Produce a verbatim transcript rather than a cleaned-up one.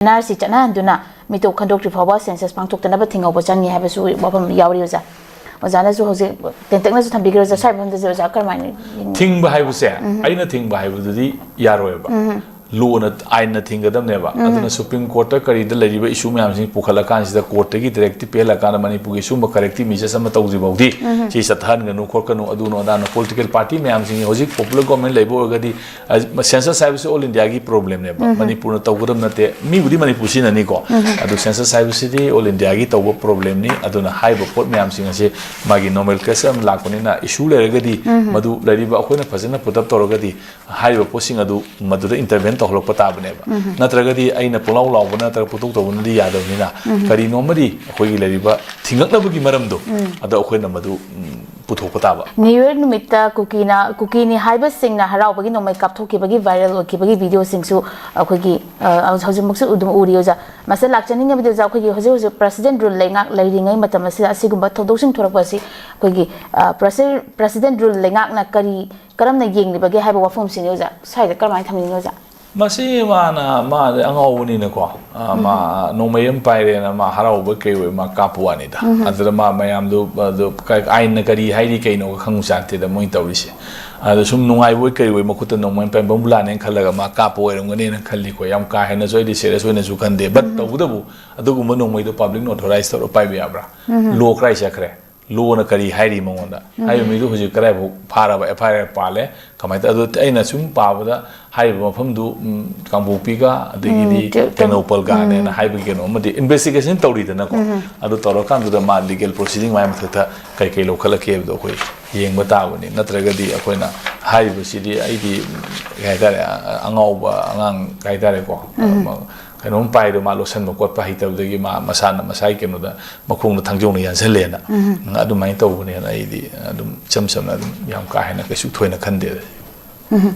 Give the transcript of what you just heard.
And R C ꯆꯠꯅꯍꯟꯗꯨꯅ ꯃꯤꯇꯣꯞ ꯈꯟꯗꯣꯛꯇ꯭ꯔꯤ ꯐꯥꯎꯕ census ꯄꯥꯡꯊꯣꯛꯇꯅꯕ ꯊꯤꯡꯍꯧꯕ ꯆꯪꯉꯤ ꯍꯥꯏꯕꯁꯨ ꯋꯥꯐꯝ ꯌꯥꯎꯔꯤ ꯑꯣꯖꯥ꯫ ꯑꯣꯖꯥꯅꯁꯨ ꯍꯧꯖꯤꯛ ꯇꯦꯟꯇꯛꯅꯁꯨ ꯊꯝꯕꯤꯈ꯭ꯔꯦ ꯑꯣꯖꯥ, ꯁ꯭ꯋꯥꯏ ꯃꯐꯝꯗꯁꯨ ꯑꯣꯖꯥ ꯀꯔꯝꯍꯥꯏꯅ ꯌꯦꯡꯕꯤ? ꯊꯤꯡꯕ ꯍꯥꯏꯕꯁꯦ, ꯎꯝ꯫ ꯑꯩꯅ ꯊꯤꯡꯕ ꯍꯥꯏꯕꯗꯨꯗꯤ ꯌꯥꯔꯣꯏꯕ꯫ ꯎꯝ꯫ ꯂꯣꯅ, ꯑꯥꯏꯟꯅ ꯊꯤꯡꯒꯗꯕꯅꯦꯕ꯫ ꯎꯝ꯫ ꯑꯗꯨꯅ ꯁꯨꯄ꯭ꯔꯤꯝ ꯀꯣꯔꯠꯇ ꯀꯔꯤꯗ ꯂꯩꯔꯤꯕ ꯏꯁꯨ ꯃꯌꯥꯝꯁꯤꯡ ꯄꯨꯈꯠꯂꯀꯥꯟꯁꯤꯗ, ꯀꯣꯔꯠꯇꯒꯤ ꯗꯤꯔꯦꯛꯇꯤꯞ ꯄꯤꯍꯜꯂꯀꯥꯟꯗ ꯃꯅꯤꯄꯨꯔꯒꯤ ꯁꯨꯝꯕ ꯀꯔꯦꯛꯇꯤꯞ ꯃꯦꯖꯔꯁ ꯑꯃ ꯇꯧꯗ꯭ꯔꯤ ꯐꯥꯎꯗꯤ ꯎꯝ꯫ ꯁꯤ ꯆꯠꯊꯍꯟꯒꯅꯨ ꯈꯣꯠꯀꯅꯨ, ꯑꯗꯨꯅ ꯑꯗꯥꯅ ꯄꯣꯂꯤꯇꯤꯀꯦꯜ ꯄꯥꯔꯇꯤ ꯃꯌꯥꯝꯁꯤꯡ ꯍꯧꯖꯤꯛ ꯄꯣꯄꯨꯂꯔ ꯒꯣꯔꯃꯦꯟ ꯂꯩꯕ ꯑꯣꯏꯔꯒꯗꯤ, ꯑ, ꯁꯦꯟꯁꯁ ꯍꯥꯏꯕꯁꯤ ꯑꯣꯜ ꯏꯟꯗꯤꯌꯥꯒꯤ ꯄ꯭ꯔꯣꯕ꯭ꯂꯦꯝꯅꯦꯕ, ꯎꯝ꯫ ꯃꯅꯤꯄꯨꯔꯅ ꯇꯧꯒꯗꯕ ꯅꯠꯇꯦ꯫ ꯃꯤꯕꯨꯗꯤ ꯃꯅꯤꯄꯨꯔ ꯁꯤꯖꯤꯟꯅꯅꯤꯀꯣ꯫ ꯎꯝ꯫ ꯑꯗꯨ ꯁꯦꯟꯁꯁ ꯍꯥꯏꯕꯁꯤꯗꯤ ꯑꯣꯜ ꯏꯟꯗꯤꯌꯥꯒꯤ ꯇꯧꯕ ꯄ꯭ꯔꯣꯕ꯭ꯂꯦꯝꯅꯤ꯫ ꯑꯗꯨꯅ ꯍꯥꯏꯔꯤꯕ ꯄꯣꯠ ꯃꯌꯥꯝꯁꯤꯡ ꯑꯁꯤ ꯃꯥꯒꯤ ꯅꯣꯃꯦꯟꯀ꯭ꯂꯦꯆꯔ ꯑꯃ ꯂꯥꯛꯄꯅꯤꯅ, ꯏꯁꯨ ꯂꯩꯔꯒꯗꯤ ꯎꯝ꯫ ꯃꯗꯨ ꯂꯩꯔꯤꯕ ꯑꯩꯈꯣꯏꯅ ꯐꯖꯅ ꯄꯨꯠ ꯑꯞ ꯇꯧꯔꯒꯗꯤ ꯍꯥꯏꯔꯤꯕ ꯄꯣꯠꯁꯤꯡ ꯑꯗꯨ ꯃꯗꯨꯗ ꯏꯟꯇꯔꯚꯦꯟ ꯇꯧꯍꯜꯂꯛꯄ ꯇꯥꯕꯅꯦꯕ꯫ ꯎꯝ꯫ ꯅꯠꯇ꯭ꯔꯒꯗꯤ ꯑꯩꯅ ꯄꯨꯡꯂꯥꯎ ꯂꯥꯎꯕ ꯅꯠꯇ꯭ꯔꯒ ꯄꯨꯡꯇꯧ ꯇꯧꯕꯅꯗꯤ ꯌꯥꯗꯕꯅꯤꯅ, ꯎꯝ꯫ ꯀꯔꯤꯅꯣꯃꯗꯤ ꯑꯩꯈꯣꯏꯒꯤ ꯂꯩꯔꯤꯕ ꯊꯤꯡꯉꯛꯅꯕꯒꯤ ꯃꯔꯝꯗꯣ, ꯎꯝ꯫ ꯑꯗꯣ ꯑꯩꯈꯣꯏꯅ ꯃꯗꯨ, ꯎꯝ, ꯄꯨꯊꯣꯛꯄ ꯇꯥꯕ꯫ ꯅ꯭ꯌꯨ ꯌꯔ ꯅꯨꯃꯤꯠꯇ ꯀꯨꯀꯤꯅ, ꯀꯨꯀꯤꯅꯤ ꯍꯥꯏꯕꯁꯤꯡꯅ ꯍꯔꯥꯎꯕꯒꯤ ꯅꯣꯡꯃꯩ ꯀꯥꯞꯊꯣꯛꯈꯤꯕꯒꯤ ꯚꯥꯏꯔꯦꯜ ꯑꯣꯏꯈꯤꯕꯒꯤ ꯚꯤꯗꯤꯑꯣꯁꯤꯡꯁꯨ ꯑꯩꯈꯣꯏꯒꯤ, ꯑ, ꯍꯧꯖꯤꯛꯃꯛꯁꯨ ꯑꯗꯨꯝ ꯎꯔꯤ ꯑꯣꯖꯥ꯫ ꯃꯁꯤꯗ ꯂꯥꯛꯆꯅꯤꯡꯉꯕꯗꯤ ꯑꯣꯖꯥ, ꯑꯩꯈꯣꯏꯒꯤ ꯍꯧꯖꯤꯛ ꯍꯧꯖꯤꯛ ꯄ꯭ꯔꯦꯁꯤꯗꯦꯟꯠ ꯔꯨꯜ ꯂꯩꯉꯥꯛ ꯂꯩꯔꯤꯉꯩ ꯃꯇꯝ ꯑꯁꯤꯗ ꯑꯁꯤꯒꯨꯝꯕ ꯊꯧꯗꯣꯛꯁꯤꯡ ꯊꯣꯔꯛꯄ ꯑꯁꯤ ꯑꯩꯈꯣꯏꯒꯤ, ꯑ, ꯄ꯭ꯔꯦꯁꯤꯗꯦꯟꯠ ꯔꯨꯜ ꯂꯩꯉꯥꯛꯅ ꯀꯔꯤ, ꯀꯔꯝꯅ ꯌꯦꯡꯂꯤꯕꯒꯦ ꯍꯥꯏꯕ ꯋꯥꯐꯝꯁꯤꯅꯤ ꯑꯣꯖꯥ꯫ ꯁ꯭ꯋꯥꯏꯗ ꯀꯔꯝꯍꯥꯏꯅ ꯊꯝꯅꯤꯡꯉꯤ ꯑꯣꯖꯥ? ꯃꯁꯤ ꯃꯥꯅ, ꯃꯥꯗꯤ ꯑꯉꯥꯎꯕꯅꯤꯅꯀꯣ, ꯑ, ꯃꯥ ꯅꯣꯡꯃꯩ ꯑꯃ ꯄꯥꯏꯔꯦꯅ ꯃꯥ ꯍꯔꯥꯎꯕ ꯀꯩ ꯑꯣꯏ ꯃꯥ ꯀꯥꯞꯄ ꯋꯥꯅꯤꯗ꯫ ꯎꯝ꯫ ꯑꯗꯨꯗ ꯃꯥ ꯃꯌꯥꯝꯗꯨ, ꯑꯗꯨ ꯀ-, ꯑꯥꯏꯟꯅ ꯀꯔꯤ ꯍꯥꯏꯔꯤ ꯀꯩꯅꯣꯒ ꯈꯪꯕ ꯆꯥꯠꯇꯦꯗ ꯃꯣꯏꯅ ꯇꯧꯔꯤꯁꯦ꯫ ꯑꯗꯣ ꯁꯨꯝ ꯅꯨꯡꯉꯥꯏꯕ ꯑꯣꯏ ꯀꯔꯤ ꯑꯣꯏ ꯃꯈꯨꯠꯇ ꯅꯣꯡꯃꯩ ꯑꯃ ꯄꯥꯏ ꯕꯝꯕꯨꯂꯥꯅꯦꯅ ꯈꯜꯂꯒ ꯃꯥ ꯀꯥꯞꯄ ꯑꯣꯏꯔꯝꯒꯅꯤꯅ ꯈꯜꯂꯤꯀꯣ꯫ ꯌꯥꯝ ꯀꯥ ꯍꯦꯟꯅꯁꯨ ꯑꯩꯗꯤ ꯁꯦꯔꯤꯌꯁ ꯑꯣꯏꯅꯁꯨ ꯈꯟꯗꯦ꯫ ꯕꯠ ꯎꯝ꯫ ꯇꯧꯕꯇꯕꯨ ꯑꯗꯨꯒꯨꯝꯕ ꯅꯣꯡꯃꯩꯗꯣ ꯄꯕ꯭ꯂꯤꯛꯅ ꯑꯣꯊꯣꯔꯥꯏꯁ ꯇꯧꯔꯒ ꯄꯥꯏꯕ ꯌꯥꯕ꯭ꯔꯥ? ꯎꯝ꯫ ꯂꯣ ꯀꯗꯥꯏ ꯆꯠꯈ꯭ꯔꯦ? ꯂꯣꯅ ꯀꯔꯤ ꯍꯥꯏꯔꯤ ꯃꯉꯣꯟꯗ? ꯎꯝ꯫ ꯍꯥꯏꯔꯤꯕ ꯃꯤꯗꯨ ꯍꯧꯖꯤꯛ ꯀꯗꯥꯏꯐꯥꯎ ꯐꯥꯔꯕ, ꯑꯦꯐ ꯑꯥꯏ ꯑꯥꯔ ꯄꯥꯜꯂꯦ? ꯀꯃꯥꯏꯅ ꯇꯧ-, ꯑꯗꯣ ꯑꯩꯅ ꯁꯨꯝ ꯄꯥꯕꯗ ꯍꯥꯏꯔꯤꯕ ꯃꯐꯝꯗꯨ, ꯎꯝ, ꯀꯥꯡꯄꯣꯛꯄꯤꯒ ꯑꯗꯒꯤꯗꯤ ꯎꯝ, ꯇꯦ-, ꯇꯦꯡꯅꯧꯄꯜꯒꯅꯦꯅ ꯎꯝ꯫ ꯍꯥꯏꯕꯒꯤ ꯀꯩꯅꯣ ꯑꯃꯗꯤ ꯏꯟꯚꯦꯁꯇꯤꯒꯦꯁꯟ ꯇꯧꯔꯤꯗꯅꯀꯣ꯫ ꯎꯝ꯫ ꯑꯗꯨ ꯇꯧꯔꯀꯥꯟꯗꯨꯗ ꯃꯥ ꯂꯤꯒꯦꯜ ꯄ꯭ꯔꯣꯁꯤꯗꯤꯡ ꯃꯥꯏ ꯃꯊꯛꯇ ꯀꯩ ꯀꯩ ꯂꯧꯈꯠꯂꯛꯀꯦ ꯍꯥꯏꯕꯗꯣ ꯑꯩꯈꯣꯏ ꯌꯦꯡꯕ ꯇꯥꯕꯅꯤ꯫ ꯅꯠꯇ꯭ꯔꯒꯗꯤ ꯑꯩꯈꯣꯏꯅ ꯍꯥꯏꯔꯤꯕꯁꯤꯗꯤ ꯑꯩꯗꯤ, ꯀꯩ ꯍꯥꯏꯇꯥꯔꯦ, ꯑ-, ꯑꯉꯥꯎꯕ ꯑꯉꯥꯡ ꯀꯩ ꯍꯥꯏꯇꯥꯔꯦꯀꯣ, ꯎꯝ꯫ ꯑꯃ ꯀꯩꯅꯣꯝ ꯄꯥꯏꯔꯣ, ꯃꯥ ꯂꯣꯠꯁꯟꯕ ꯈꯣꯠꯄ ꯍꯩꯇꯕꯗꯒꯤ ꯃꯥ ꯃꯁꯥꯅ ꯃꯁꯥꯒꯤ ꯀꯩꯅꯣꯗ ꯃꯈꯣꯡꯗ ꯊꯥꯡꯖꯧꯅ ꯌꯥꯟꯁꯤꯜꯂꯦꯅ꯫ ꯎꯝ꯫ ꯑꯗꯨꯃꯥꯏꯅ ꯇꯧꯕꯅꯦꯅ ꯑꯩꯗꯤ ꯑꯗꯨꯝ ꯏꯆꯝ ꯆꯝꯅ ꯑꯗꯨꯝ ꯌꯥꯝ ꯀꯥ ꯍꯦꯟꯅ ꯀꯩꯁꯨ ꯊꯣꯏꯅ ꯈꯟꯗꯦ꯫ ꯎꯝ꯫